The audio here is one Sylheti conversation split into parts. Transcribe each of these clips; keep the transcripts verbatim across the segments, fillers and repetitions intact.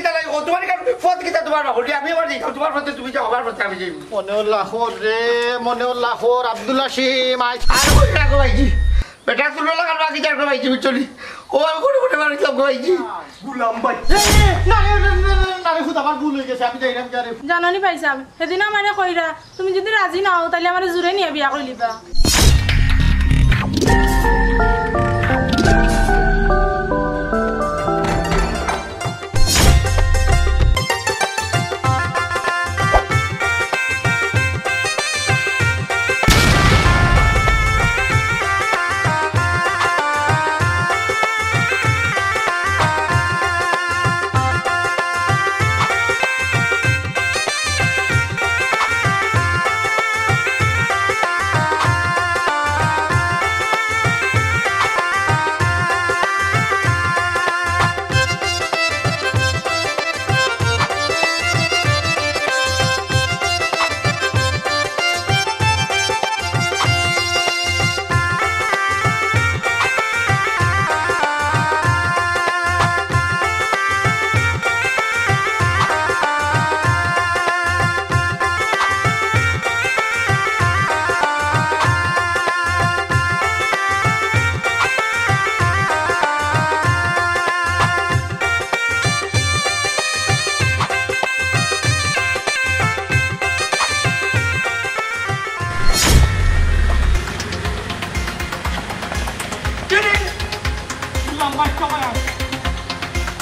কিতা লাগে, ও তোমার কাছে পথ কিতা তোমার বাবা? আমি আমার যাইতাম, তোমার পথে তুমি যাও, আমার পথে আমি যাইব। মনে হল লাখর রে, মনে হল লাখর, আব্দুল হাসিম, আইজ আর কই রাখো ভাইজি? বেটা তুলো লাগার বাকি যার ভাইজি, বুঝছো নি? ও আমি করে করে মারিলাম গো ভাইজি। গুলাম ভাই। এ, এ, না, না, না, না, না, না, রে, খুদ আমার ভুল হয়ে গেছে, আমি যাইলাম, যা রে। জানো নি ভাইসাব, সেদিন আমারে কইরা, তুমি যদি রাজি না হও, তাহলে আমারে জুরে নিয়ে বিয়া করিলিবা।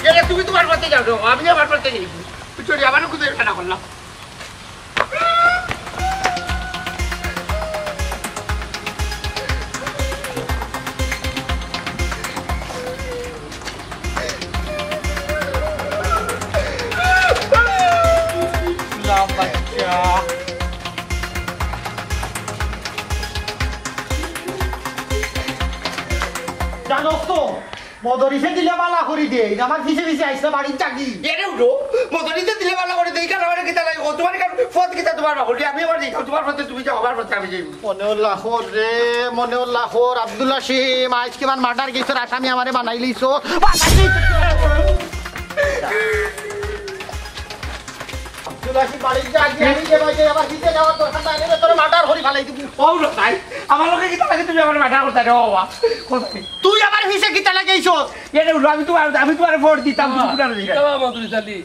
এরে, তুমি তোমার পথে যাও, যাও, আমি আমার পথে যাই। চলি, আবার খুঁজে না করলাম। জানোস তো, মদরিসে দিলে বালা করি দে, ইটা আমার পিছে পিছে আইসা বাড়ির জাগি। এরে উঠো, মদরিসে দিলে বালা করি দে, ইখান আমার কিতা লাগে? ও তোমার ইখান পথ কিতা তোমার বাবা? আমি আমার যাইতাম, তোমার পথে তুমি যাও, আমার পথে আমি যাইব। মনে হল লাখর রে, মনে হল লাখর, আব্দুল হাসিম, আইজ কিমান মার্ডার কেসর আসামি আমারে বানাইলিছো, বানাইলিছো। আব্দুল হাসিম বাড়ির জাগি, আমি যে বাজে আবার পিছে যাওয়ার দরকার নাই, আমি তোরে মার্ডার করি ফালাই দিবি। ও রে ভাই, আমার লগে কিতা লাগে তুমি আমারে মার্ডার করতায় রে বাবা? কোথায়? তুই আমার পিছে কিতা লাগে আইছস? এরে উঠো, আমি তোমার, আমি তোমারে ভোট দিতাম, তুমি কুনারে দিতায়? বাবা মদরিস আলী,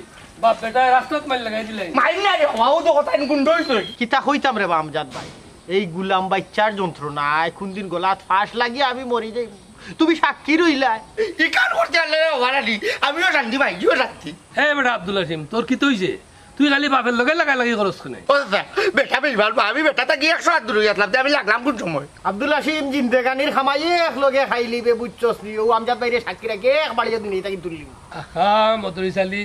বাপ বেটা রাস্তাত মাইর লাগাই দিলে। মাইর না রে বাবা, ও তো কথা গুন্ডা হইছে। কিতা কইতাম রে বামজান ভাই, এই গুলাম বাইচ্চার যন্ত্রণায় কোনদিন গলাত ফাঁস লাগি আমি মরি যাইমু। তুমি সাক্ষী রইলায়। ইখান করতে আনলে রে বাবা রানি, আমিও শান্তি ভাইজিও শান্তি। হে বেটা আব্দুল হাসিম, তোর কিতা অইছে? তুই খালি বাপের লগে লাগালাগি করস কেনে? ও চাচা, বেটা বেইমান বা, আমি বেটা থাকি একশো হাত দূরে আছলাম, তে আমি লাগলাম কোন সময়? আব্দুল হাসিম জিন্দেগানির কামাই একলগে খাইলিবে, বুঝছস নি? ও আমজাদ ভাইরে সাক্ষী রাখি এক বাড়ি যদি নেই, তাকে তুললি। আহা, মদরিস আলী,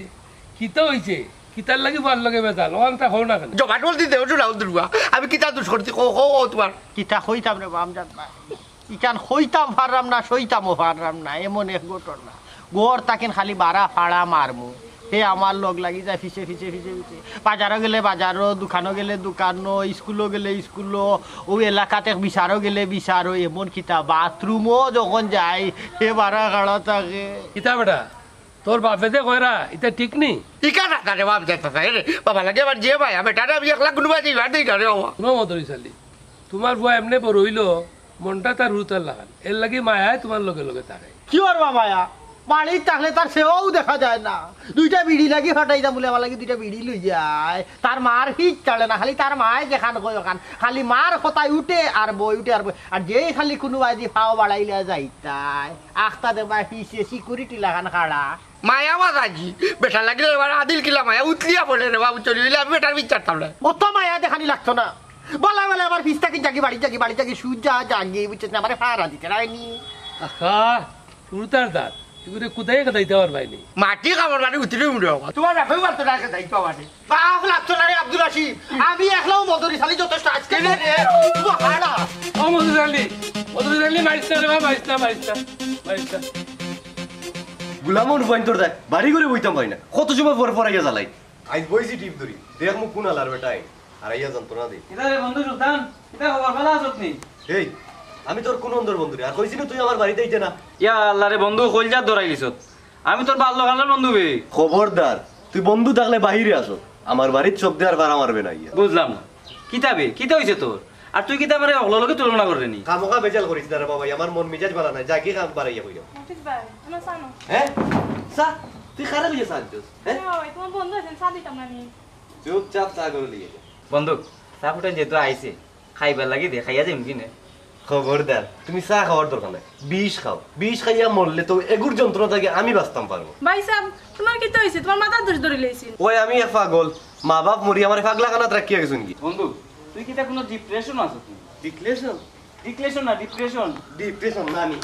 কিতা অইছে? কিতার লাগি বুয়ার লগে বেজাল? অখানতা কও না কেনে? জবান বলতে দেও, জুড়াও দুর্বা। আমি কিতা দুষ করছি? কও, কও, কও তোমার। কিতা কইতাম রে বামজান ভাই? ইখান কইতাম পাররাম না, সইতামও পাররাম না, এমন এক ঘটনা। ঘর থাকি খালি বারা ফাড়া মারমু, হে আমার লগ লাগি যায় পিছে, পিছে, পিছে, পিছে। বাজারো গেলে বাজারো, দোকানো গেলে দোকানো, স্কুলো গেলে স্কুলো, ও এলাকাত এক বিচারো গেলে বিচারো, এমন কিতা বাথরুমো যখন যাই, হে বারা খাড়া থাকে। কিতা বেটা, তোর বাপে যে কয়রা, ইতা ঠিক নি? ইখান না রে বাপ, যেতা চাই রে। বাবা লাগে আমার যে ভাই, আমি বেটারে আমি একলা কুনু বাড়ি দিবার দেই না রে বাবা। হুনো মদরিস আলী, তোমার ফুয়া এমনে বড় অইলো, মনটা তার হুরুতার লাখান। এরলাগি মায়ায় তোমার লগে লগে থাকে। কিওর বা মায়া? বাড়িত থাকলে তার চেহারাও দেখা যায় না। দুইটা বিড়ি লাগি ফাটাইতাম বুলে আমার লাগি দুইটা বিড়ি লইয়া আয়। তার মার হিত ছাড়ে না, খালি তার মায় যেখান কয় ওখান। খালি মার কথায় উঠে আর বয়, উঠে আর বয়। আর যেই খালি কুনু বায়দি ফাও বাড়াইলা যাইতায়, আখতা দেখবায় পিছে সিকিউরিটি লাখান খাড়া। মায়া বাজাজি, বেটা লাগিলে এবার আদিল কিলা মায়া উতলিয়া পড়ে রে বাবু, চলি অইলে আমি বেটার বিচার তাম না। অত মায়া দেখানি লাগতো না। বলা বলা আমার পিছ থাকি জাগি, বাড়ি জাগি, বাড়ি জাগি, সুজা জাগি, বুঝছস না, আমারে ফাড়া দিতে রায়নি। আহা, হুরুতার দাঁত, এগুলো কোথায় কোথায় দিতে পারবাই নি? মাটি কামড় মারি উতলি উঠে বাবা। তোমার বাপেও পারতো না, যাইতো আমারে। বাপ লাগতো না রে আব্দুল হাসিম, আমি একলাও মদরিস আলী যথেষ্ট। আজকে রে, রে, তুই হারা। ও মদরিস আলী, মদরিস আলী, মারিস না রে বাবা, মারিস না, মারিস না, মারিস না। গুলামর রূপান্তর দেয়, বাড়ি করে বইতাম পারি না। কত সময় পর পর আইয়া জ্বালাই। আইজ বইছি টিপ ধরি, দেখ মুখ কোন আলার বেটায়, আর আইয়া যন্ত্রণা দেয়। কিতা রে বন্ধু সুলতান, কিতা খবর, ভালা আছত নি? এই, আমি তোর কোন অন্ধর বন্ধু রে? আর কইছি না তুই আমার বাড়িত আইতে না। ইয়া আল্লাহ রে বন্ধু, কইলজাত ধরাই দিছত। আমি তোর বাল্যকালর বন্ধু বে। খবরদার, তুই বন্ধু থাকলে বাহিরে আসো, আমার বাড়িত শব্দে আর ভাড়া মারবে না ইয়া। বুঝলাম না, কিতা বে, কিতা অইছে তোর? আর তুই কিতা আমারে অকলর লগে তুলনা কররে নি? খামোখা বেজাল করিস না রে বাবা, আমার মন মিজাজ ভালা নাই, যা গিয়া কাম বাড়াইয়া কইলাম। হাফিজ ভাই, আমার চা নাও। হ্যাঁ? চা? তুই কারে লইয়া চা দিছস? হ্যাঁ? না ভাই, তোমার বন্ধু আছেন, চা দিতাম না নি। চুপচাপ চা করে নিয়ে যা। বন্ধু, চা ফুটান যেহেতু আইছে, খাইবার লাগি দে, খাইয়া যাইমু কিনে। খবরদার, তুমি চা খাওয়ার দরকার নাই, বিষ খাও। বিষ খাইয়া মরলে তো এগুর যন্ত্রণা থাকি আমি বাঁচতাম পারবো। ভাই সাহেব, তোমার কিতা অইছে? তোমার মাথার দোষ ধরি লইছি। ওই আমি এক পাগল, মা বাপ মরি আমারে পাগলাখানাত রাখিয়া গেছইন গি। বন্ধু, তুই কিতা কোনো ডিপ্রেশন আছস তুই? ডিপ্রেশন? ডিপ্রেশন না, ডিপ্রেশন। ডিপ্রেশন না নি।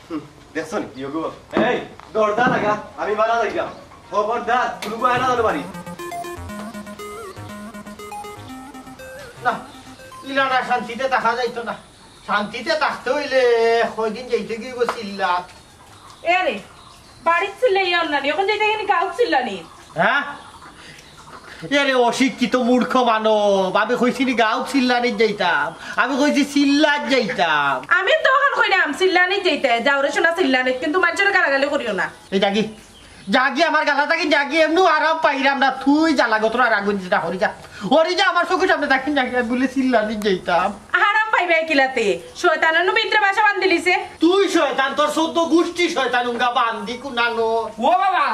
হুম, দেখছো নি? ইয়ো গো। এই, দরজা লাগা, আমি বারা যাইতাম। খবরদার, কোনো বায়না ধরে বাড়ি। না, ইলা না শান্তিতে থাকা যাইতো না। শান্তিতে থাকতে অইলে কয়দিন যাইতে গিয়ে গো চিল্লাত। এ রে, বাড়িত চিল্লাইয়া অন্যান্য, এখন যাইতে গেলে গাঁও চিল্লানি। হ্যাঁ? এরে অশিক্ষিত মূর্খ মানব, আমি কইছি নি গাঁও চিল্লানি যাইতাম, আমি কইছি চিল্লাত যাইতাম। আমি তো ওখান কইলাম চিল্লানি যাইতে, যাও রে সোনা চিল্লানি, কিন্তু মানুষের গালাগালি করিও না। এই জাগি, জাগি আমার গালা থাকি জাগি, এমনু আরাম পাইরাম না, তুই জ্বালা গতর আর আগুন দিটা হরি যা, হরি যা, আমার চোখের সামনে থাকি জাগি, আমি বলে চিল্লানি যাইতাম। আরাম পাইবে কিলাতে, শয়তানের ভিতরে বাসা বান্ধিলিছে। তুই শয়তান, তোর চোদ্দ গোষ্ঠী শয়তান, উঙ্গা বান্দি কুনানো। ও বাবা,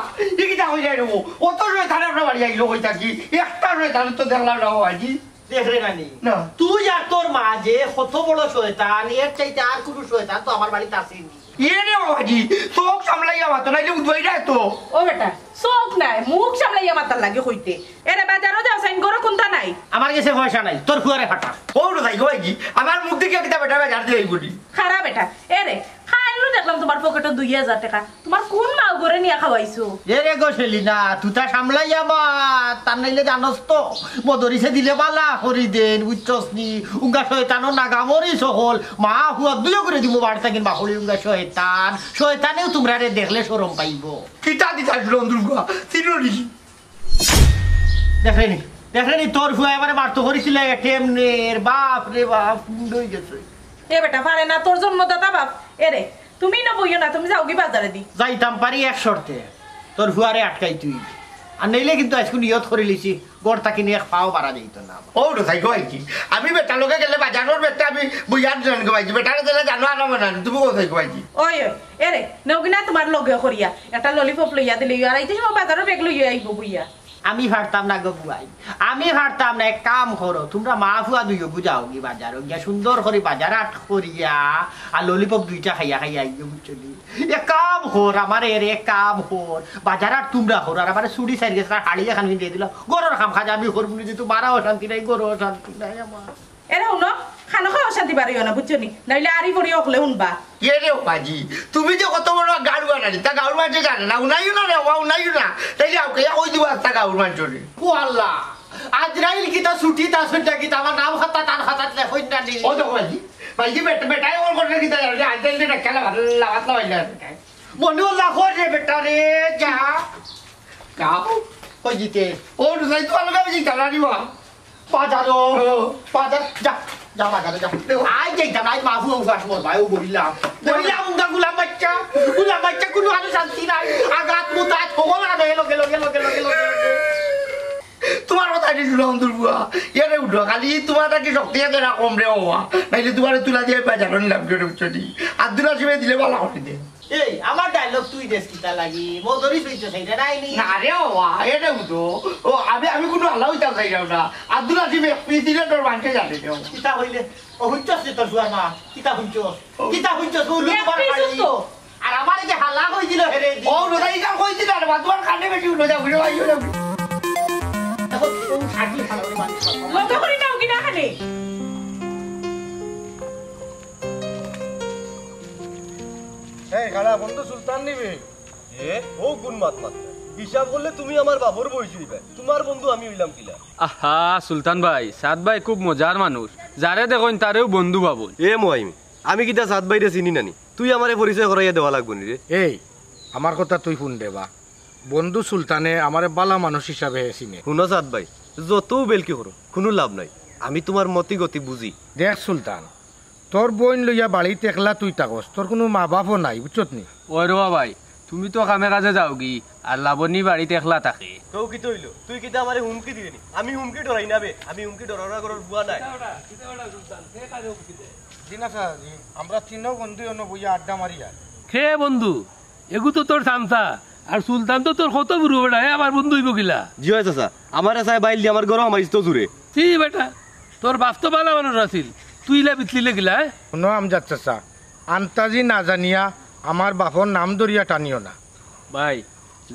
ই কিতা কই যায় রে ও? অত শয়তান আমরা বাড়ি আইলো কই থাকি? একটা শয়তান তো দেখলাম না বাবাজি। দেখ রে নানি, না। তুই আর তোর মা যে কত বড় শয়তান, এর চাইতে আর কোনো শয়তান তো আমার বাড়িত আসেনি। এ রে বাবাজি, চোখ সামলাইয়া মাতো, নাইলে উঠবাই যায় তো। ও বেটা, চোখ নাই, মুখ সামলাইয়া মাতার লাগে কইতে। এরে বাজারও যাও, সাইন করো, কোনটা নাই? আমার গেছে পয়সা নাই, তোর ফুয়ারে ফাটা। ও রে যাই গো ভাইজি, আমার মুখ দেখিয়া কিতা বেটা বাজার দিয়ে বলি। খারাপ বেটা, এরে, খাইলো দেখলাম তোমার পকেটে দুই হাজার টাকা। তোমার কোন মাও ঘরে নিয়ে খাওয়াইছো? এরে গো সেলিনা, তুতা সামলাইয়া মাত, তার নাইলে জানোস তো, মদরিসে দিলে বালা করি দেন, বুঝছস নি? উঙ্গা শয়তানো নাগামরি সকল, মা হুয়া দুইও করে দিমু বাড়ি থাকি বাহরি উঙ্গা শয়তান। শয়তানেও তোমরা রে দেখলে শরম পাইবো। কিতা দিতা রন্ধুর গুয়া, তিনরি। দেখরে নি, দেখরে নি, তোর ফুয়া এবারে মারতো করেছিল কেমনে, বাপ রে বাপ, কুন্ড হয়ে গেছে। এ বেটা, পারে না তোর জন্মদাতা বাপ। এরে, তুমি না বইও না, তুমি যাও কি বাজারে দি। যাইতাম পারি এক শর্তে, তোর ফুয়ারে আটকাই তুই। আর নাইলে কিন্তু আজকে নিয়ত করে লিছি, ঘর থাকি নিয়ে এক পাও বাড়া যাইতো না। ও রে, তাই কয় কি? আমি বেটার লগে গেলে বাজারর বেটা আমি বইয়ার জন গো ভাইজি, বেটারে দিলে জানো আরাম না, তুমি কোথায় গো ভাইজি? ওই, ওই, এরে, নেও কি না তোমার লগে করিয়া, একটা ললিপপ লইয়া দিলে, আর আইতে সময় বাজারর ব্যাগ লইয়া আইবো বইয়া। আমি পারতাম না গো বুয়াই, আমি পারতাম না। এক কাম করো, তোমরা মা ফুয়া দুইও বুঝাও কি বাজারো গিয়া সুন্দর করি বাজার আট করিয়া আর ললিপপ দুইটা খাইয়া খাইয়া আইও, বুঝছো নি? এক কাম কর, আমার এর এক কাম কর, বাজার আট তোমরা করো, আর আমার চুড়ি সাইড গেছে, আর হাড়ি এখান দিয়ে দিল, ঘরর কাম কাজ আমি করবো নি, যেহেতু মারা অশান্তি নাই, ঘরও অশান্তি নাই আমার। এরে হুনো, খানো খাওয়া অশান্তি বাড়িও না, বুঝছো নি? নাইলে আরি পড়ি অকলে হুনবা। এ রে বাজি, তুমি যে কত বড় গাড়ু আনানি, তা গাড়ু মানষে জানে না, উনাইও না রে, ওয়া উনাইও না। তাইলে আমাকে ইয়া কই দিবা তা গাড়ু মানষরে। ও আল্লাহ, আজরাইল কিতা ছুটি, তা ছুটিটা কিতা আমার নাম খাতা, তার খাতাত লেখইন না নি। ও দেখো বাজি, বাজি বেটা, বেটায় ওর করে কিতা জানে, আজরাইল রে খেলা ভালো লাগাত না পাইলে আর বেটায়। মনে হল্লা কর রে বেটা রে, যা। গাও। ওই জিতে। ও রুজাই তো আলগা বেজি খেলা দিবা। বাজারো। ও। বাজার, যা, যা বাজারে যা। দেখো। আই যাইতাম, আই মাহু উপাস মর ভাই, ও বইলাম। বইলাম, উঙ্গা গুলাম বাচ্চা, গুলাম বাচ্চা, কোনো আরো শান্তি নাই। আগাত মুতাত, হগল আনে, লগে, লগে, লগে। তোমার কথা কি শুনলাম, দুর্বুয়া? এরে উঠো, খালি তোমার কি শক্তি আছে না কম রে বাবা? নাইলে তোমার তুলা দিয়ে বাজারো নিলাম, কেউ উঠছো নি। আব্দুল হাসিমে দিলে ভালো করে দে। এই, আমার ডায়লগ তুই দেস কিতা লাগি? মদরি সইতে চাইতে নাই নি? না রে বাবা, এরে উঠো। ও, আমি, আমি কোনো হালা হইতাম চাইলাম না। আব্দুল হাসিমে পিছিয়ে তোর মানকে জানে রে বাবা। কিতা হইলে? ও, হুইচস নি তোর ফুয়ার মা? কিতা হুইচস? ও। কিতা হুইচস? ও, লুক এক মারা পিছু খালি। তো। আর আমার এই যে হালা কই দিল হেরে দি। ও, রোজা ইকাম কই দিল, আর বাদুয়ার কানে বেশি উঠে যাও, উঠে যাও, উঠে যাও। এখন ও শাড়ি ভালো করে বাঁধতে পারবো। লজ্জা করি না, উঠি না খালি। এই, খাড়া বন্ধু সুলতান নিবে। এ, ও কোন মাত মাত? হিসাব করলে তুমি আমার বাপর বয়সী হইবে। তোমার বন্ধু আমি হইলাম কিলা? আহা, সুলতান ভাই, সাদ ভাই খুব মজার মানুষ। যারে দেখইন তারেউ বন্ধু ভাবইন। এ মোয়াইমি, আমি কিতা সাদ ভাইরে চিনি নানি? তুই আমারে পরিচয় করাইয়া দেওয়া লাগবো নি রে। এই, আমার কথা তুই হুন রে বা। বন্ধু সুলতানে আমারে বালা মানুষ হিসাবে হে চিনে। হুনো সাদ ভাই, যতউ বেলকি করো, কুনু লাভ নাই। আমি তোমার মতি গতি বুঝি। দেখ সুলতান, তোর বইন লইয়া বাড়িত একলা তুই থাকস, তোর কুনু মা বাপও নাই, বুঝছত নি? ওই রে বা ভাই, তুমি তো কামে কাজে যাওগি, আর লাবণী বাড়িত একলা থাকে। তো কিতা অইলো? তুই কিতা আমারে হুমকি দিলে নি? আমি হুমকি ডরাই না বে, আমি হুমকি ডরার ঘরর বুয়া নায়। জি না চাচাজি, আমরা তিনও বন্ধু অনো বইয়া আড্ডা মারি আর। কে বন্ধু? এগু তো তোর চামচা, আর সুলতান তো তোর কত বুরু বেটা, হে আমার বন্ধু অইবো কিলা? জি অয় চাচা, আমারে চাই বাইল দি আমার ঘরো আমার ইস্তো জুরে। ছি বেটা, তোর বাপ তো বালা মানুষ আছিল, তুই ইলা বিতলিলে কিলা, হে? হুনো আমজাদ চাচা, আন্তাজি না জানিয়া আমার বাপর নাম ধরিয়া টানিও না। ভাই,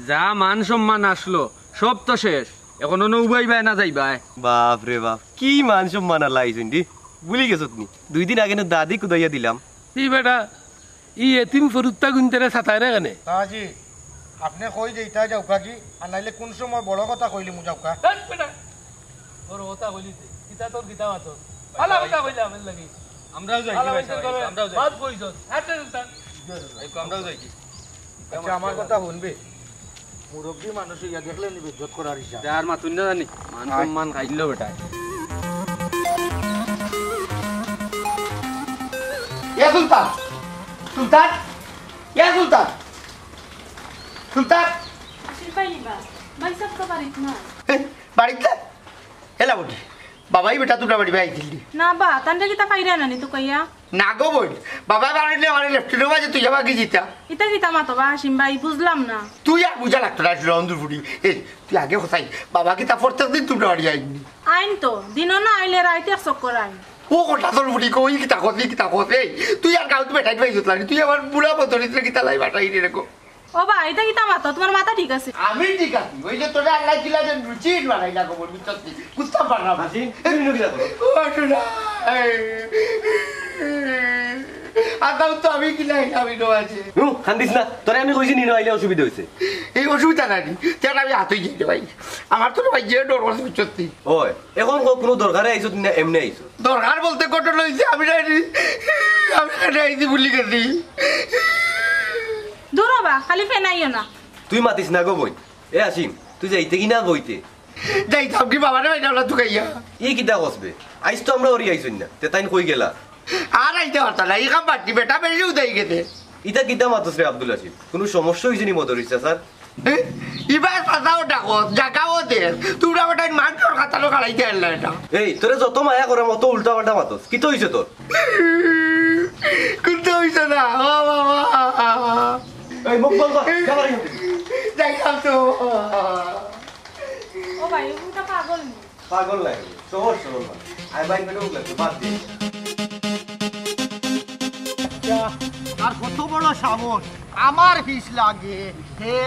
যা মান সম্মান আসলো, সব তো শেষ। এখন অনো উবাইবায় না যাইবায়? বাপ রে বাপ, কি মান সম্মান আল্লাহ আইছইন রে। ভুলি গেছত নি? দুই দিন আগে না দাদি কুদাইয়া দিলাম। ছি বেটা, ই এতিম ফুরুত্তা গুনতে রে সাতায় রে কেনে? চাচাজি, আপনে কই যাইতা যাউক্কা গি, আর নাইলে কুন সময় বড় কথা কইলিমু যাউক্কা। ধ্যাৎ বেটা, বড় কথা কইলি তে। কিতা তোর কিতা মাতস? ভালা কথা কইলে আমার লাগি। আমরাও যাই, ভালা ভাই, কথা কইলে আমরাও যাই। বাদ কইছস। হাতে সুলতান। এই তো আমরাও যাই কি? আচ্ছা, আমার কথা হুনবে। মুরব্বি মানুষ অইয়া দেখলে নি বেইজ্জত করার হিসাব। যার মাতুন না জানি, মান সম্মান খাইলো বেটা। ইয়া সুলতান, সুলতান, ইয়া সুলতান, সুলতান। আসিফ ভাই নিবা, ভাই সাহেব তো বাড়িত না। এ, বাড়িত না? এলা বটি, বাবাই বেটা তোমরা বাড়ি ভাই দিলি। না বা, তানরে কিতা পাইরা না নি তো কইয়া? না গো বইন, বাবা বাড়িলে আমার লেফটিনো মাঝে তুই যাবা কি জিতা? ইতা কিতা মাতো বা হাসিম ভাই, বুঝলাম না। তুই আর বুঝা লাগতো না, আসলে অন্ধুর ফুটি। এই, তুই আগে কোথায়? বাবা কিতা প্রত্যেক দিন তোমরা বাড়ি আইনি? আইন তো, দিনও না আইলে রাইতে এক চক্কর আইন। ও কথা তোর ফুটি কই কিতা কত কিতা কত? এই, তুই আর গাউত বেটাই ভাই জুতলানি, তুই আমার বুড়া বদরিত্রে কিতা লাই বাটাই রে গো। ও বা, ইতা কিতা মাতো? তোমার মাথা ঠিক আছে? আমি ঠিক আছি। ওই যে তোরা আল্লাহ দিলা যে রুচি বানাই না গোবর মিটাচ্ছি। বুঝতে পারলাম। হাসি, তুমি ইনো কিতা করো? ও শোনা। আদাও তো আমি কি নাই, আমি তো আছি। নু, কান্দিস না। তোরে আমি কইছি নি, নু আইলে অসুবিধা অইছে। এই অসুবিধা নাই নি। তেন আমি হাতই যাই রে ভাই। আমার তো রে ভাই যে ডর করছে বুঝছস তুই। ওই, এখন কো-, কুনু দরকারে আইছত না এমনে আইছত? দরকার বলতে ঘটনা অইছে, আমি নাই নি। আমি নাই আইছি ভুলি গেছি। দূর হবা, খালি ফেনাইও না। তুই মাতিস না গো বইন। এ আসিম, তুই যাইতে কি না বইতে? যাইতাম কি বাবারে বাইরে আমরা তুকাইয়া? ই কিতা কসবে? আইস তো আমরা ওরি আইছইন না। তে তাইন কই গেলা? আর আইতে পারতা না, ই কাম বাড়তি বেটা বেশি উদাই গেছে। ইতা কিতা মাতস রে আব্দুল আসিফ? কুনু সমস্যা অইছে নি মদরিস চাচার? এ? ইবার চাচাও ডাকো, জাগাও দে। তোমরা বেটাইন মানষর খাতালো খাড়াইতে আনলা এটা। এই, তোরে যত মায়া করে মতো উল্টা পাল্টা মাতস। কিতা অইছে তোর? কুন্তা অইছে না, ও বাবা। এই মুখ বন্ধ কর, যা বাড়ি হতে। যাইতাম তো। ও ভাই, ওটা পাগল নি? পাগল লাগে, সহজ সরল মানুষ। আই ভাই বেটা উঠলে তো বাদ দিয়ে। আর কত বড় সাহস, আমার হিস লাগে। হে,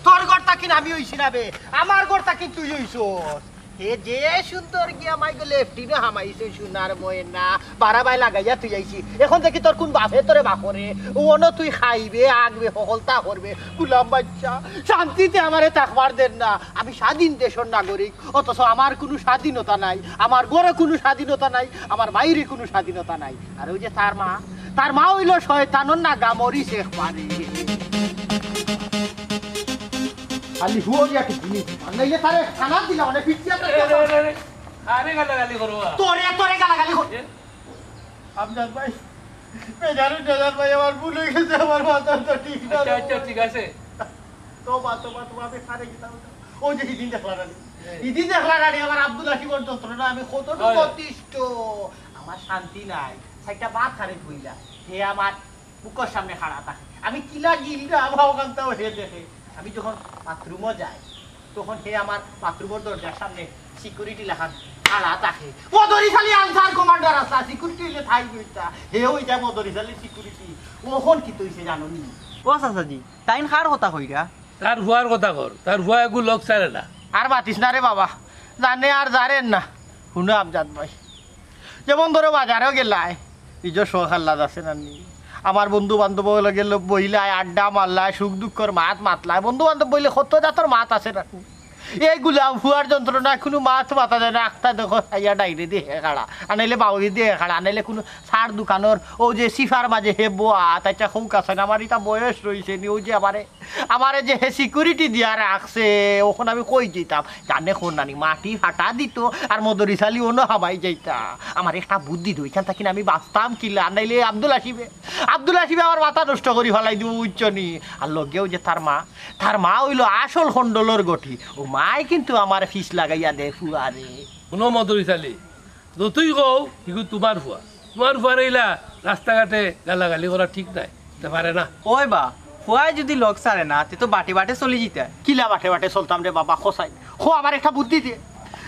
তোর ঘর থাকি আমি অইছি না বে, আমার ঘর থাকি তুই অইছস। হে, যে সুন্দর গিয়া মাই গো লেফটিনো হামাইছে সোনার ময়না, বারা বাই লাগাইয়া তুই আইছি। এখন দেখি তোর কুন বাপে তোরে বাপরে, ও অনো তুই খাইবে, আগবে, হকলতা করবে, গুলাম বাচ্চা, শান্তিতে আমারে থাকবার দের না। আমি স্বাধীন দেশর নাগরিক, অথচ আমার কুনু স্বাধীনতা নাই, আমার ঘরে কুনু স্বাধীনতা নাই, আমার বাইরে কুনু স্বাধীনতা নাই। আর ওই যে তার মা, তার মা অইলো শয়তানর নাগা মরিচ একবারে। খালি হুয়ারিয়া কি জিনিস, আর নাইলে তারে খানা দিলা, মানে পিছিয়ে আরে, আরে, আরে, আরে। আরে গালাগালি করো, আ। তোরে, তোরে গালাগালি কর। এ? আমজাদ ভাই, বেজারু বেজার ভাই, আমার ভুল অই গেছে, আমার মাথা তো ঠিক না। আচ্ছা, আচ্ছা, ঠিক আছে। তোবা, তোবা, তোবা, আমি কারে কিতা কইতাম? ওই যে হিদিন দেখলা না নি? হ্যাঁ। হিদিন দেখলা না নি, আমার আব্দুল হাকিমর যন্ত্রণা, আমি কতটুকু হয়। অতিষ্ঠ। আমার শান্তি নাই। চাইরটা ভাত খারে কইলা। হে আমার মুখর সামনে খাড়া থাকে। আমি কিলা গিলরা, আমার ওখানটাও হে দেখে। আমি যখন বাথরুমও যাই, তখন হে আমার বাথরুমর দরজার সামনে সিকিউরিটি লাখান খাড়া থাকে। মদরিছ আলী আনসার কমান্ডার আসলা, সিকিউরিটি অইলে থাই গইতা। হে অইতা মদরিছ আলীর সিকিউরিটি। অখন কিতা অইছে জানো নি? ও চাচাজি, তাইন কার কথা কইরা? তার ফুয়ার কথা কর, তার ফুয়া এগু লগ ছাড়ে না। আর মাতিস না রে বাবা, জানে আর জারেন না। হুনো আমজাদ ভাই, যেমন ধরো বাজারও গেলায়, নিজর শখ আহ্লাদ আছে না নি? আমার বন্ধু বান্ধব লগে ল-, বইলায়, আড্ডা মারলায়, সুখ দুঃখর মাত মাতলায়। বন্ধু বান্ধব বইলে কত জাতর মাত আছে না নি? এই গুলাম ফুয়ার যন্ত্রণায় কুনু মাত মাতা যায় না। আখতা দেখো, আইয়া ডাইনে দি হে খাড়া, আনাইলে বাউরি দি হে খাড়া, আনাইলে কুনু চার দোকানর ও যে সিফার মাঝে হে বওয়া, তাইটা কউক আছে না, আমার ইতা বয়স রইছে নি, ওই যে আমারে আমারে যে হে সিকিউরিটি দিয়া রাখছে, অখন আমি কই যাইতাম? জানে কোন নানি মাটি ফাটা দিত, আর মদরিছ আলী অনো হামাই যাইতা। আমার একটা বুদ্ধি দে, ইখান থাকি আমি বাঁচতাম কিলা, নাইলে আব্দুল হাসিবে, আব্দুল হাসিবে আমার মাথা নষ্ট করি ফালাই দিব, বুঝছো নি? আর লগেও যে তার মা, তার মা অইলো আসল খন্ডলর গঠি, অউ মায় কিন্তু আমার ফিছ লাগাইয়া দে ফুয়ারে। হুনো মদরিছ আলী, যতই কও, হিগু তুমার ফুয়া। তুমার ফুয়ারে ইলা রাস্তাঘাটে গালাগালি করা ঠিক নায়, তে পারে না। ওই বা, ফুয়ায় যুদি লগ ছাড়ে না, তে তো বাটে বাটে চলি যিতা। কিলা বাটে বাটে চলতাম রে বাবা, কছাইন। কো, আমার একটা বুদ্ধি দে।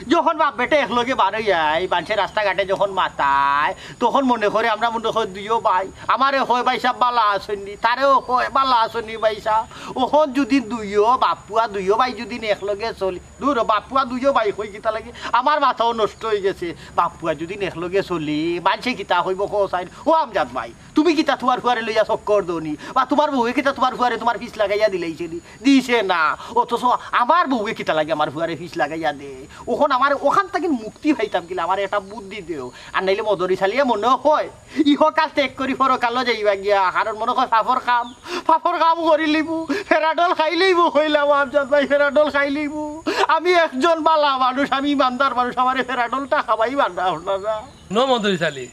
যখন বাপ বেটা একলগে বার অইয়া মানষে রাস্তাঘাটে যখন মাতায়, তখন মনে করে আমরা মনে করি দুইও ভাই। আমারে কয়, "ভাইসাব ভালা আছইন নি?" তারেও কয়, "ভালা আছইন নি ভাইসাব?" অখন যুদি দুইও বাপুয়া, দুইও ভাই যুদি একলগে চলি, দুরো বাপুয়া দুইও ভাই কই কিতা লাগি? আমার মাথাও নষ্ট অইগেছে। বাপুয়া যুদি একলগে চলি, মানষে কিতা কইবো কছাইন? ও আমজাদ ভাই, তুমি কিতা তুমার ফুয়ারে লইয়া চক্কর দেও নি? বা তুমার বউয়ে কিতা তুমার ফুয়ারে তুমার ফিছ লাগাইয়া দিলাইছে নি? দিছে না। অথচ আমার বউয়ে কিতা লাগি আমার ফুয়ারে ফিছ লাগাইয়া দে? অখন আমার অখান থাকি মুক্তি পাইতাম কিলা? আমারে একটা বুদ্ধি দেও। আর নাইলে মদরিছ আলীয়ে মনে কয় ইহকাল ত্যাগ করি পরকালো যাইবা গিয়া, কারণ মনে কয় পাপর কাম, পাপর কাম করিলিবো, ফেরাডল খাইলিবো, কইলাম আমজাদ ভাই, ফেরাডল খাইলিবো। আমি একজন ভালা মানুষ, আমি ইমানদার মানুষ, আমারে ফেরাডলটা খাবাই বান্দা আপনারা। হুনো মদরিছ আলী,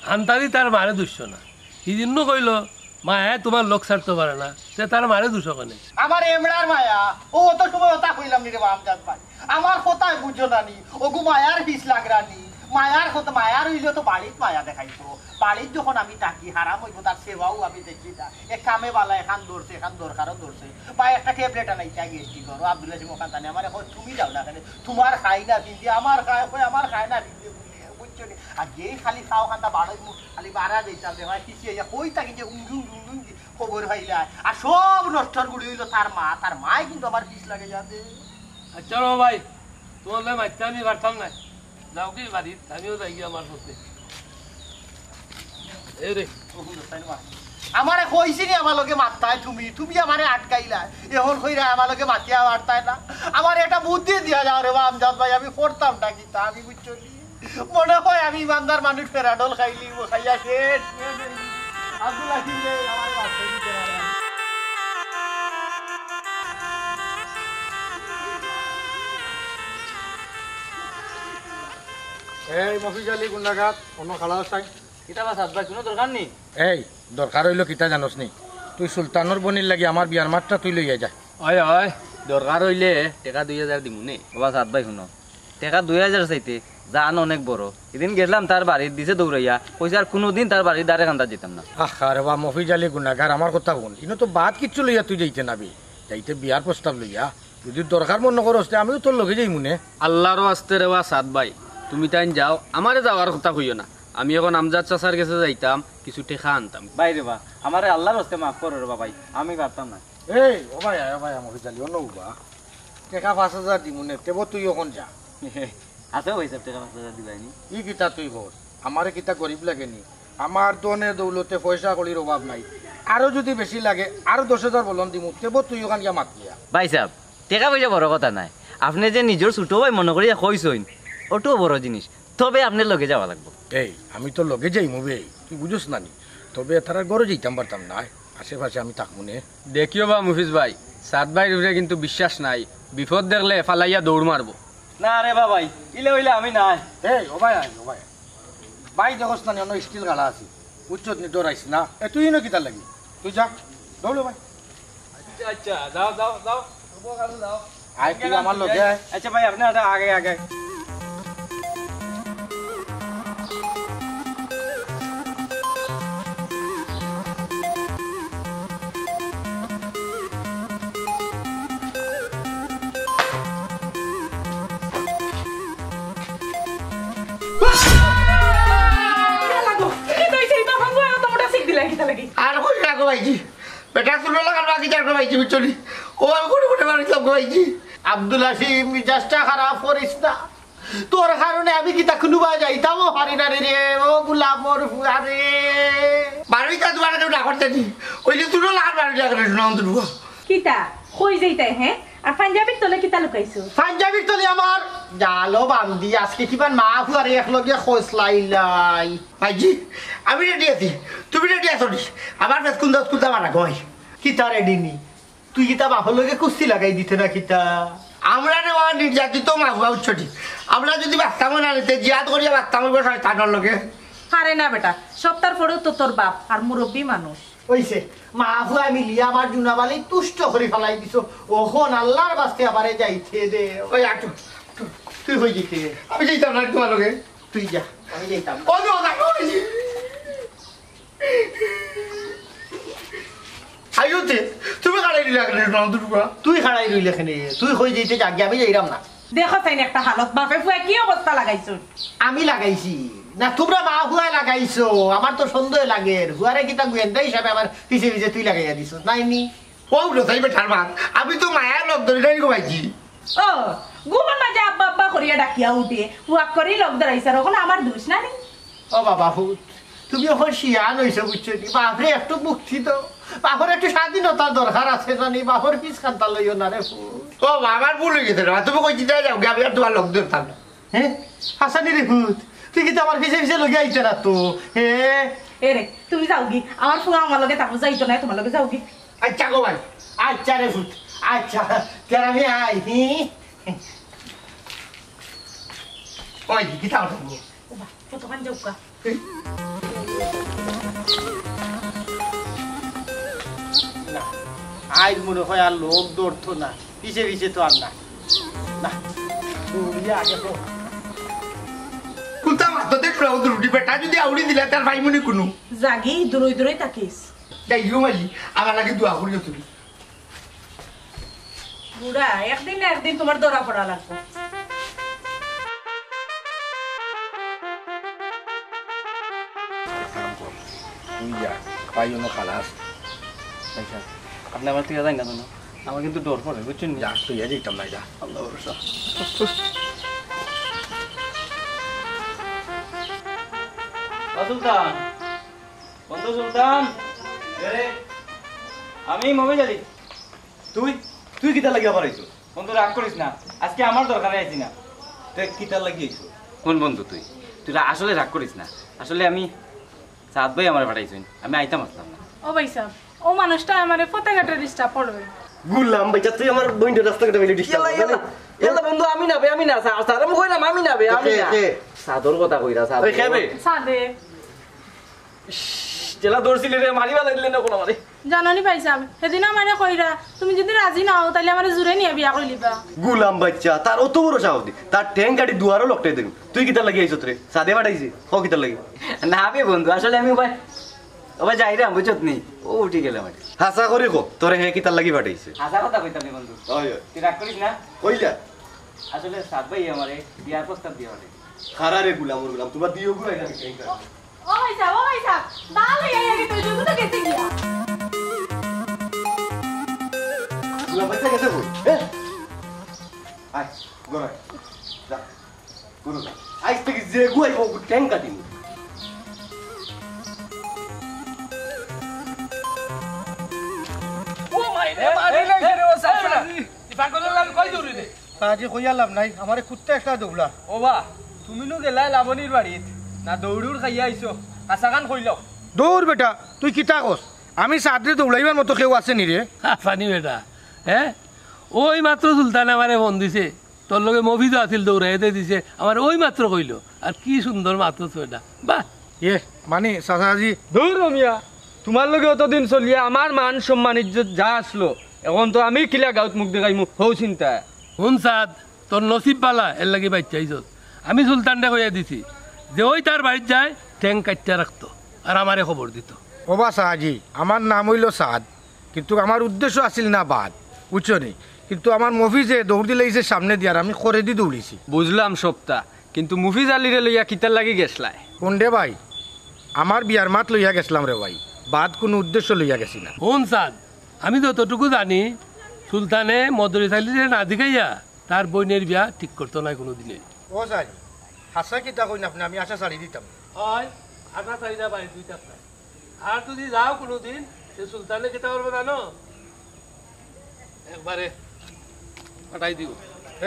আন্তাজি তার মারে দুষছো না। হিদিনও কইলো, মায়ায় তুমার লগ ছাড়তো পারে না, তে তার মারে দুষো কেনে? আমার এমড়ার মায়া, ও অত সময় অতা কইলাম নি রে বা আমজাদ ভাই। আমার কথায় বুঝো না নি, অগু মায়ার ফিছ লাগরা নি। মায়ার কথা, মায়ার অইলে তো বাড়িত মায়া দেখাইতো। বাড়িত যখন আমি থাকি, হারাম অইবো, তার সেবাও আমি দেখি না। এক কামে বালা এখান ধরছে, এখান দরকারও ধরছে। বা একটা ট্যাবলেট আনাইতা গ্যাস্ট্রিকর, ও আব্দুল হাসিম অখান তানে আমারে কয়, "তুমি যাও না কেনে? তুমার খাই না পিন্দি, আমার খায়, কয় আমার খায় না পিন্দি বুলে।" বুঝছো নি? আর যেই খালি চাও খান্দা বাড়াইমু, খালি বাড়া যাইতাম রে ভাই, পিছিয়ে যা, কই থাকি যে উঙ্গি উঙ্গি উঙ্গি উঙ্গি খবর পাইলা। আর সব নষ্টর গুড়ি অইলো তার মা, তার মায় কিন্তু আমার ফিছ লাগাইয়া দে। আচ্ছা রে ভাই, তুমার লগে মাততে আমি পারতাম না। যাও কি বাড়িত, আমিও যাই গিয়া আমার পথে। এই রে। আমারে কইছি নি আমার লগে মাততায় তুমি, তুমি আমারে আটকাইলা। অখন কইরা আমার লগে মাতিয়া পারতায় না। আমারে একটা বুদ্ধি দিয়া যাও রে বা আমজাদ ভাই, আমি করতাম না কিতা, আমি বুঝছো নি? মনে কয় আমি ইমানদার মানুষ, ফেরাডল খাইলিমু, খাইয়া শেষ। আব্দুল হাকিম রে, আমারে মাফ করি দিতে পারে। এই মফিজ আলী গুন্ডাগার, অনো খাড়া আছাই। কিতা বা সাদ ভাই, কুনু দরকার নি? এই, দরকার অইলো কিতা জানোস নি? তুই সুলতানর বইনর লাগি আমার বিয়ার মাতটা তুই লইয়া যা। অয়, অয়, দরকার অইলে টেকা দুই হাজার দিমু নে। ও বা সাদ ভাই, হুনো, টেকা দুই হাজার চাইতে জান অনেক বড়। হিদিন গেছলাম তার বাড়িত, দিছে দৌড়াইয়া, কইছে আর কুনুদিন তার বাড়ির দ্বারে কান্দাত যাইতাম না। আহা রে বা মফিজ আলী গুনাগার, আমার কথা হুন, ইনো তো বাদ কিচ্ছু লইয়া তুই যাইতে নাবি, যাইতে বিয়ার প্রস্তাব লইয়া। যুদি দরকার মনো করস তে আমিও তোর লগে যাইমু নে। আল্লার ওয়াস্তে রে বা সাদ ভাই, তুমি তাইন যাও, আমারে যাওয়ার কথা কইও না। আমি অখন আমজাদ চাচার গেছে যাইতাম, কিছু টেকা আনতাম। ভাই রে বা, আমারে আল্লার ওয়াস্তে মাফ করো রে বা ভাই, আমি পারতাম না। এই, ও ভাই, ও ভাই, আমার জালি, অনো উবা। টেকা পাঁচ হাজার দিমু নে, তেবো তুই অখন যা। আছে ভাই সাব, টেকা পাঁচ হাজার দিবায়নি? ই কিতা তুই কর? আমারে কিতা গরিব লাগে নি? আমার ধনে দৌলতে পয়সা কড়ির অভাব নাই। আরো যুদি বেশি লাগে, আরো দশ হাজার বলন দিমু, তেবো তুই অখান গিয়া মাত গিয়া। ভাই সাব, টেকা পয়সা বড় কথা নায়। আপনে যে নিজর ছুটো ভাই মনো করিয়া কইছইন, অটাউ বড় জিনিস। তবে আপনার লগে যাওয়া লাগবো। এই, আমি তোর লগে যাইমু বে, তুই বুঝোস না নি? তবে তারার ঘরো যাইতাম পারতাম না, আশেপাশে আমি থাকমু নে। দেখিও বা মুফিজ ভাই, সাদ ভাইর উপরে কিন্তু বিশ্বাস নাই, বিপদ দেখলে ফালাইয়া দৌড় মারবো। না রে বা ভাই, ইলে অইলে আমি নাই। এই, ও ভাই, আয়, ও ভাই। ভাই দেখোস না নি, অনো স্টিল গাড়া আছে, বুঝছত নি, ডরাইস না। এ, তুই ইনো কিতার লাগি? তুই যা, দৌড় ভাই। আচ্ছা, আচ্ছা, যাও, যাও, যাও। আয়, তুই আমার লগে আয়। আচ্ছা ভাই, আপনে আগে, আগে। আর কই রাখো ভাইজি? বেটা চুলো লাখান বাকি যার গো ভাইজি, বুঝছো নি? ও আমি কোনে কোনে মারিলাম গো ভাইজি। আব্দুল হাসিম, মিজাজটা খারাপ করিস না। তোর কারণে আমি কিতা কুনুবায় যাইতামও পারি না রে, রে, ও গোলামর ফুয়া রে। বারোইতা তোমার কেউ না করতে নি। ওই যে চুলো লাখান বারোইতা করে শুনো, অন্তর ফুয়া। কিতা? কই যাইতায়, হে? আর পাঞ্জাবির তলে কিতা লুকাইছো? পাঞ্জাবির তলে আমার জালো বান্দি, আজকে কিমান মা ফুয়ারে একলগে খোঁজ লাইলাই। ভাইজি, আমি রেডি আছি, তুমি রেডি আছো নি? আমার ফেস কুন্দা কুন্দা মারা গো ভাই। কিতা রেডি নি? তুই কিতা বাপর লগে কুস্তি লাগাই দিতে না কিতা? আমরা রে বাবা নির্যাতিত মা বাবা উচ্চটি। আমরা যদি বাঁচতাম না রে, তে জিহাদ করিয়া বাঁচতাম অইবো শয়তানর লগে। আরে না বেটা, সবতার পরেও তো তোর বাপ আর মুরব্বি মানুষ। অইছে, মা ফুয়া মিলিয়া আমার জুনাবালি তুষ্ট করি ফালাই দিছো। অখন আল্লার বাস্তে আমারে যাইতে দে। ওই আটু, তুই কই যাইতে? আমি যাইতাম না তোমার লগে। তুই যা, আমি যাইতাম না। ও, না, না, ওই। আইও তে, তুমি খাড়াই রইলা কেনে, নন্দুরুয়া? তুই খাড়াই রইলে কেনে? তুই কই যাইতে যাগি, আমি যাইরাম না। দেখো চাইন একটা হালত, বাপে ফুয়া কি অবস্থা লাগাইছইন। আমি লাগাইছি না, তোমরা মা ফুয়া লাগাইছো। আমার তো সন্দেহ লাগে, ফুয়ারে কিতা গোয়েন্দা হিসাবে আমার পিছে পিছে তুই লাগাইয়া দিছস, নাইনি? ও উঠো তাই বেটার মার, আমি তো মায়ার লোক ধরি নাই গো ভাইজি। ও, ঘুমর মাঝে আব্বা আব্বা করিয়া ডাকিয়া উঠে, ফুয়াক করি লোক ধরাইছার, অখন আমার দোষ না নি? ও বাবা ফুত, তুমি অখন শিয়ান অইছো, বুঝছো নি? বাপরে একটু মুক্তি দাও, বাপরে একটু স্বাধীনতার দরকার আছে জানি, বাপর পিছ কান্তা লইও না রে ফুত। ও বাবা, আমার ভুল অই গেছে রে, তুমি কই চিন্তা যাও, আমি আর তোমার লোক ধরতাম না। হ্যাঁ, হাসানি রে ফুত, তুই কিতা আমার পিছে পিছে লগে আইতে না তো? হে, এ রে, তুমি যাওগি, আমার ফুয়া আমার লগে থাকবো, যাইতো না, তোমার লগে যাওগি। আচ্ছা গো ভাই, আচ্ছা রে ফুত, আচ্ছা, তে আমি আই, হি? ওই, কিতা করবো? ও বা, কতক্ষণ যাউক্কা? না, আইজ মনে হয় আর লোক ধরতো না, পিছে পিছে তো আর না। না, দৌড়িয়া আগে তো। কুন্তা মাতো দেখলো, ও রুটি বেটা যদি আউড়ি দিলা, তার ভাই মনে কুনু। যাগি, দূরই দূরই থাকিস। যাই গো মালি, আমার লাগি দোয়া করিও তুমি। বুড়া, একদিন না একদিন তোমার ধরা পড়া লাগবো। এক কাম কর, তুই যা, পাই অনো খালাস। ভাই সাহেব, আপনি আমার তুই যাই না কেন? আমার কিন্তু ডর করে, বুঝছেন নি? যা, তুই আর দিতাম না, যা। আল্লাহ ভরসা। ও সুলতান, বন্ধু সুলতান, এরে, আমি মমিজ আলী। তুই, তুই কিতার লাগি আবার আইছস? বন্ধু, রাগ করিস না, আজকে আমার দরকারে আইছি না। তে কিতার লাগি আইছস? কোন বন্ধু তুই? তুই রা-, আসলে রাগ করিস না। আসলে আমি, সাদ ভাই আমারে পাঠাইছইন, আমি আইতাম আছলাম না। ও ভাই সাহেব, ও মানুষটা আমারে পথে ঘাটে disturb করে। গুলাম ভাই, তুই আমার বইনটা রাস্তাঘাটে বেলে disturb ইয়ালা, করে। ইয়ালা। ইয়ালা বন্ধু, আমি না বে, আমি না, স্যার, স্যার, আমি কইলাম আমি না বে, আমি কে, না। কে? সাদর কথা কইরা, সাদ। ওই কে বে? সাদে। ইশ, জেলা ধরছিলে রে, মারি বালাই দিলে না কোনো আমারে। জানো নি ভাই সাহেব, সেদিন আমারে কইরা, তুমি যদি রাজি না হও, তাহলে আমারে জুরে নিয়া বিয়া করিলিবা। গুলাম বাচ্চা, তার অত বড় সাহস দি, তার ঠ্যাং কাটি দুয়ারো লকটাই দিন। তুই কিতার লাগি আইছত রে? সাদে পাঠাইছে? হ কিতার লাগি? না বে বন্ধু, আসলে আমি ওবায়, ওবায় যাইরাম, বুঝছত নি? ও উঠি গেলাম আর কি। হাছা করি ক, তোরে হে কিতার লাগি পাঠাইছে? হাছা কথা কইতাম নি বন্ধু। ওই, ওই। তুই রাগ করিস না? কইলা? আসলে সাদ ভাই আমারে বিয়ার প্রস্তাব দিয়া পাঠাইছে। খারা রে গুলাম, ওর গুলাম, তোমরা দিও গুলাই না, আমি ঠ্যাং কাটি। ও ভাই সাহেব, ও ভাই সাহেব, বাল হইয়া গেছে, তুই তো গেছে গিয়া। গুলাম ভাই গেছে কই? এ? আয়, ঘরে আয়। যা, ঘরে যা। আইজ থাকি যে গুয়াই হোক, ঠ্যাং কাটিমু। ও মাই রে, মারি লাগছে রে, ও সাসুরা। ই পাগলর লাল কই দৌড়ি রে? তা আজি কইয়া লাভ নাই, আমারে কুত্তা একটা দৌড়া। ও বা, তুমি নু গেলায় লাবণীর বাড়িত, না দৌড়ুর খাইয়া আইছো, হাছাখান কইলাও। দৌড় বেটা, তুই কিতা কস? আমি সাদরে দৌড়াইবার মতো কেউ আছে নি রে? হাফানি বেটা, হ্যাঁ? ওই মাত্র সুলতানে আমারে ফোন দিছে, তোর লগে মফিজও আছিল, দৌড়াইয়া দে দিছে, আমারে ওই মাত্র কইলো। আর কি সুন্দর মাতস বেটা, বাহ! ইয়ে, মানে, চাচাজি। দূর ও মিয়া, তোমার লগে অতদিন চলিয়া আমার মান সম্মান ইজ্জত যা আসলো, এখন তো আমি কিলা গাউত মুখ দেখাইমু, হউ চিন্তা। হুন সাদ, তোর নসিব বালা, এর লাগি বাইচ্চা আইছত। আমি সুলতানরে কইয়া দিছি, যে ওই তার বাড়িত যায়, ঠ্যাং কাটিয়া রাখতো, আর আমারে খবর দিত। ও বা চাচাজি, আমার নাম অইলো সাদ, কিন্তু আমার উদ্দেশ্য আছিল না বাদ, বুঝছো নি? কিন্তু আমার মফিজে দৌড় দিলাইছে সামনে দিয়া, আর আমি করেদি দৌড়িছি। বুঝলাম সবতা, কিন্তু মুফিজ আলীরে লইয়া কিতার লাগি গেছলায়? কোন রে ভাই? আমার বিয়ার মাত লইয়া গেছলাম রে ভাই, বাদ কুনু উদ্দেশ্য লইয়া গেছি না। হুন সাদ, আমি যতটুকু জানি, সুলতানে মদরিছ আলীরে না জিগাইয়া তার বইনের বিয়া ঠিক করতো নায় কুনু দিনে। ও সাদ, হাছা কিতা কইন আপনে, আমি আশা ছাড়ি দিতাম। অয়, আশা ছাড়ি দা ভাই, দুইটা আর যদি যাও কুনুদিন, তে সুলতানে কিতা করবো জানো? একবারে ফাটাই দিও।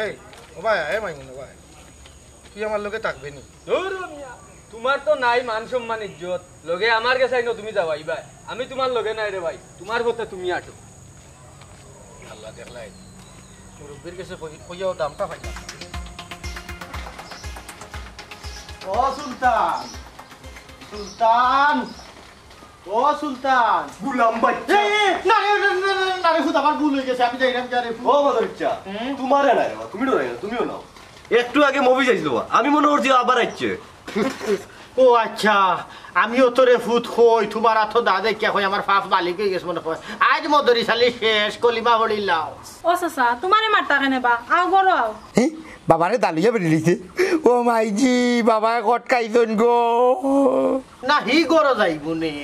এই, ও ভাই, এ মাইমুন, ও ভাই, তুই আমার লগে থাকবে নি? দূর ও মিয়া, তোমার তো নাই মান সম্মান ইজ্জত, লগে আমার গেছে আইনো তুমি যাওয়াই ভাই, আমি তোমার লগে নাই রে ভাই, তোমার পথে তুমি আটো। দেখলাই, মুরব্বির গেছে কই-, কইয়াও দামটা পাইলাম না। ও সুলতান, সুলতান, ও সুলতান। গুলাম বাচ্চা। এ, এ, না রে, না, না, না, না রে, ফুত, আমার ভুল অই গেছে, আমি যাইরাম গিয়া রে, ফুত। ও বাদর ইচ্ছা, হুম? তুমারে না রে বা, তুমি ডরাই না, তুমিও নাও। একটু আগে মফিজ আইছিল বা, আমি মনো করছি আবার আইছে। ও আচ্ছা, আমিও তোরে ফুত কই, তুমার আতো দাদে কিয়া কই, আমার পাপ মালিক অই গেছে মনো কয়। আইজ মদরিছ আলি শেষ, কলিমা পড়িলাও। ও চাচা, তুমারে মারতা কেনে বা? আও, ঘরো আও। হে, বাবারে দালিয়া বেরিলিছে। ও মাইজি, বাবায় কটকাইছইন গো। না, হি ঘরো যাইবো নে।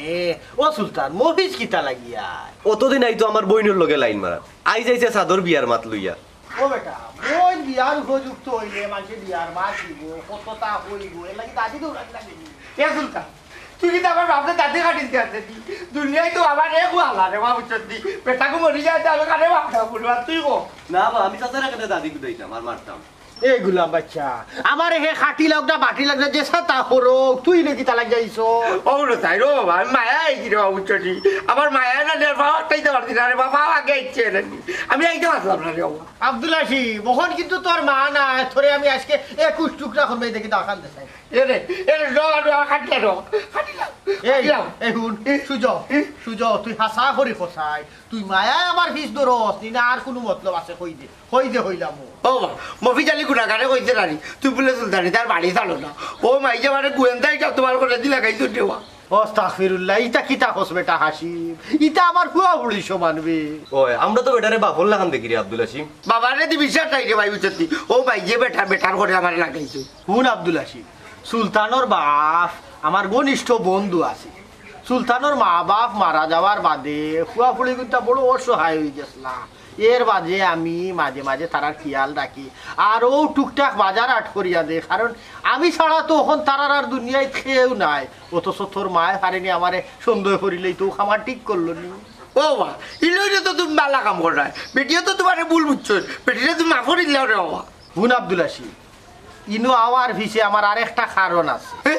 ও সুলতান, মফিজ কিতা লাগিয়া? অতদিন আইতো আমার বইনর লগে লাইন মারা। আইজ আইছে সাদর বিয়ার মাত লইয়া। ও বেটা, বইন বিয়ার উপযুক্ত অইলে মানষে বিয়ার মাত দিবো, কততা কইবো, এর লাগি দাদি দৌড়ানি লাগে নি। এ সুলতান, তুই কিতা আমার বাপরে দাদি কাটিস গেছে দি? দুনিয়ায় তো আমার এক ওয়ালা রে, বাবু চন্দি। বেটাকে মরি যায়, আমি কারে বাপটা বলবো, আর তুই কো? না বা, আমি চাচার এখানে দাদি কুদাইতাম আর মারতাম। এই গুলাম বাচ্চা, আমারে হে খাটি লাগ না, বাটি লাগ না, যে সাতা করো, তুই নাকি তালাক যাইছো? ও রে, তাই রো বাবা, আমি মায়া আইছি রে বাবু চন্দি। আমার মায়া না রে, বাবা আটকাইতে পারছি না রে বাবা, আগে আইছে রে। আমি আইতে পারলাম না রে বাবা। আব্দুল হাসিম, অখন কিন্তু তোর মা না, তোরে আমি আজকে একুশ টুকরা করবে, দেখি দাখান দে সাইড। এ রে, এ রে, র, র, খাটিলা র, খাটিলা, এই, খাটিলা। এই হুন, সুজ, সুজ, তুই হাছা করি কছাই, তুই মায়ায় আমার ফিস ধরস নি না, আর কুনু মতলব আছে কই দে, কই দে কইলাম ও। ও বা, মফিজ আলী গুনাগারে কইছে রানি, তুই বুলে সুলতানি তার বাড়ি চালো না। ও মাই যে মানে গোয়েন্দা এটা তোমার করে দিলা গাইছো দেওয়া। আস্তাগফিরুল্লাহ, ইতা কিতা কস বেটা হাসিম? ইতা আমার ফুয়া ফুড়ি সমান বে। ওই, আমরা তো বেটারে বাপর লাখান দেখি রে আব্দুল হাসিম। বাবারে দি বিশ্বাস নাই রে ভাই, বুঝছস তুই? ও ভাই, যে বেটা, বেটার করে আমার লাগাইছে। হুন আব্দুল হাসিম, সুলতানর বাপ আমার ঘনিষ্ঠ বন্ধু আছে। সুলতানর মা বাপ মারা যাওয়ার বাদে ফুয়া ফুড়ি কিন্তু বড় অসহায় অই গেছলা। এর বাদে আমি মাঝে মাঝে তারার খিয়াল রাখি, আর ও টুকটাক বাজার আট করিয়া দে, কারণ আমি ছাড়া তো অখন তারার আর দুনিয়াত কেউ নাই। অথচ তোর মায় পারেনি আমারে সন্দেহ করিলেই তো আমার ঠিক করলো নি। ও বা, ইলইলে তো তুমি বালা কাম কররায়। বেটিয়ে তো তোমারে ভুল বুঝছো। বেটিরে তুমি মাফ করিলাও রে বাবা। হুন আব্দুল হাসিম, ইনো আওয়ার পিছে আমার আরেকটা কারণ আছে। এ?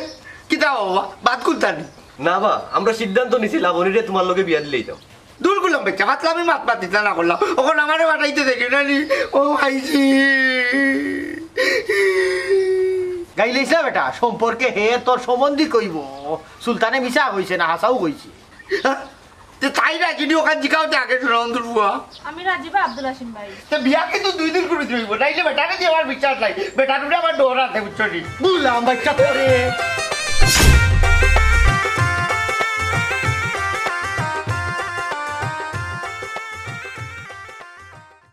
কিতা বাবা? বাদ কুন্তা নি? না বা, আমরা সিদ্ধান্ত নিছি লাবণীরে তোমার লগে বিয়া দিলাইতাম। দূর গুলাম বেটা, ফাতলামি মাত মাতিতা না করলাম। অখন আমারে পাঠাইতে দেখি না নি। ও আইছি। গাইলাইছ না বেটা, সম্পর্কে হে তোর সম্বন্ধী কইবো। সুলতানে মিছা কইছে না, হাছাউ কইছে। হ্যাঁ? তে তাই না, যদি অখান জিকাও তে আগে শোনা অন্তর ফুয়া। আমি রাজি বা আব্দুল হাসিম ভাই। তে বিয়া কিন্তু দুই দিন করে হইবো, নাইলে বেটারে দি আমার বিশ্বাস নাই। বেটার উপরে আমার ডর আছে, বুঝছো নি? গুলাম বাচ্চা তোরে।